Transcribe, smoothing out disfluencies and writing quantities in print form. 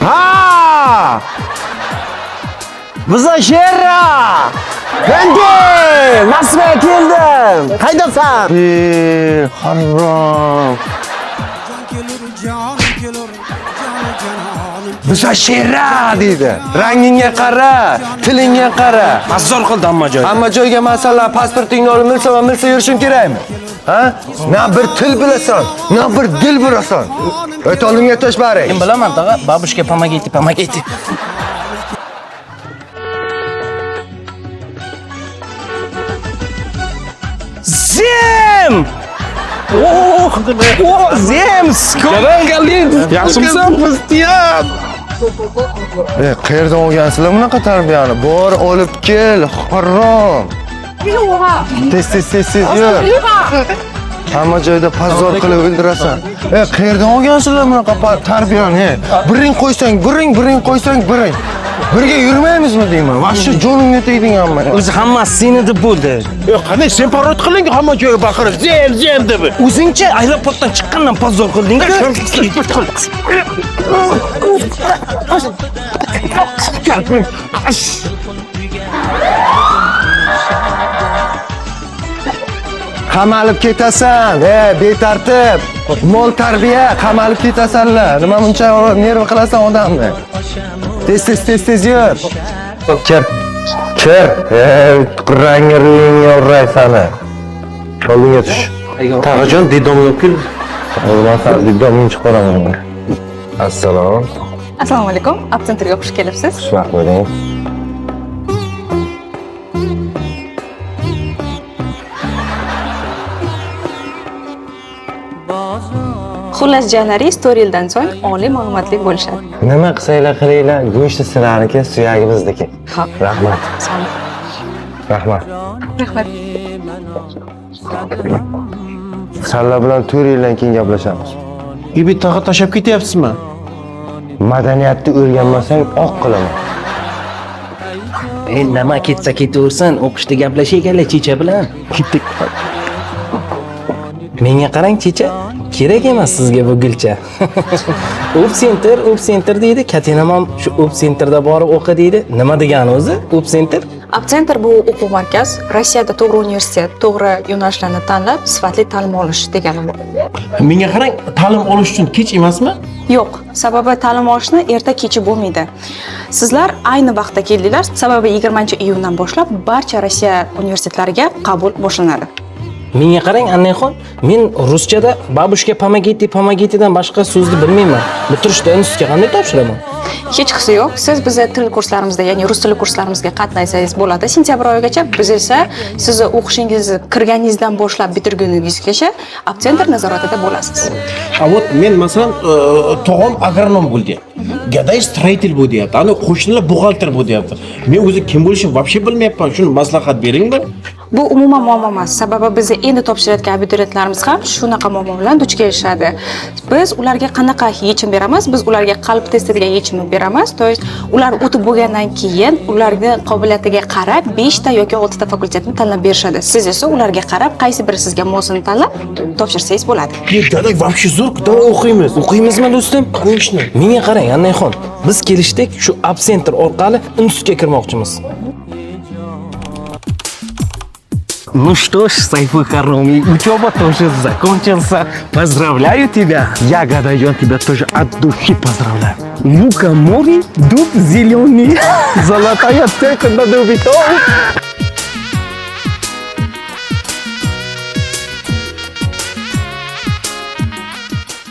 Ha! Biza Shera! Endi Moskvaga keldim. Qaydasan? Ey, harom. Biza Shera deydi. Rangingga qara, tilingga qara. Mazor qildi hamma joyda. Hamma joyga masalan pasportingni olib milsa va milsa yurishim kerakmi? Ha? Na bir til bilasan, na bir dil bilasan. O't oldimga tush bari. Men bilaman tag'a, бабушка, помогите, помогите. Zem! Oh, oh, Zem! Yaxshimisan? E, qayerdan olgansizlar bunaqa tarbiyani? Bor, olib kel, harom. Tez tez tez tez yur. Hamma joyda позор qilib o'ldirasan. E, qayerdan olgansizlar bunaqa tarbiyani? E? Biring qo'ysang, biring, biring qo'ysang, biring. Birga yurmaymizmi deyman. Вообще jonimga tegding hamma. O'zi hammasi seni deb bo'ldi. Yo'q, qanday sen parod qiling hamma joyga baqirib, zem zem deb. O'zingcha aeroportdan chiqqandan позор qilding. Qamalib ketasan, e, betartib. Mol tarbiya, qamalib ketasanlar. Nima buncha nerv qilasan odamni? Tez tez tez tez yur. Kir. Kir. E, rangi ro'yingga uray sani. Oldinga tush. Tag'ajon, детдом ga olib kel. O'zim san детдом ingni chiqaraman. Assalom. Assalomu alaykum. Abcentrga xush kelibsiz. Xushvaqt bo'ling. Xullas, jiyanlaringiz 4 yildan so'ng oliy ma'lumotli bo'lishadi. Nima qilsanglar qilinglar, go'shti sizlarniki, suyagi bizniki. Xo'p. Rahmat. Sog' Rahmat. Rahmat. Sanlar bilan 4 yildan keyin gaplashamiz. Ibi tag'a tashlab ketyapsizmi? Madaniyatni o'rganmasang oq qilaman. E, nima ketsa ketaversin, o'qishda gaplashayliklar checha bilan. Ketdik. Menga qarang checha, kerak emas sizga bu gulcha. Оп-центр, оп-центр deydi, katinam ham shu оп-центр da borib o'qi deydi. Nima degani o'zi? Оп-центр? Abcentr bu o'quv markaz. Rossiyada to'g'ri universitet, to'g'ri yo'nalishlarni tanlab, sifatli ta'lim olish degani bu. Menga qarang, ta'lim olish uchun kech emasmi? Yo'q, sababi ta'lim olishni erta kechi bo'lmaydi. Sizlar ayni vaqtda keldinglar, sababi 20-iyundan boshlab barcha Rossiya universitetlariga qabul boshlanadi. Menga qarang, Annaxon, men ruschada бабушка, помогите, помогите dan boshqa so'zni bilmayman. Bitirishda institutga qanday topshiraman? Hech qisi yo'q. Siz bizni til kurslarimizda, ya'ni rus tili kurslarimizga qatnasangiz bo'ladi sentyabr oyigacha. Biz esa sizni o'qishingizni kirganingizdan boshlab bitirguningizgacha Abcentr nazoratida bo'lasiz. А вот men masalan, tog'am agronom bo'ldi. Gaday строитель bu deyapti. Ana qo'shnilar buxgalter bu deyapti. Men o'zi kim bo'lishimni вообще bilmayapman. Shuni maslahat beringmi? Bu umuman muammo emas. Sababi bizni endi topshirayotgan abituriyentlarimiz ham shunaqa muammo bilan duch kelishadi. Biz ularga qanaqa yechim beramiz? Biz ularga qalb testi degan yechimni beramiz. То есть ular o'tib bo'lgandan keyin ularni qobiliyatiga qarab 5 ta yoki 6 ta fakultetni tanlab berishadi. Siz esa ularga qarab qaysi biri sizga mosini tanlab topshirsangiz bo'ladi. Gaday вообще zo'r, давай o'qiymiz. O'qiymizmi do'stim? Конечно. Menga qarang, Annaxon, biz kelishdik, shu Abcentr orqali institutga kirmoqchimiz. Ну что ж, Сайфы Хароми, учеба тоже закончился. Поздравляю тебя. Я, Гадайон, тебя тоже от души поздравляю. Лука море, дуб зеленый. Золотая цепь на дубе.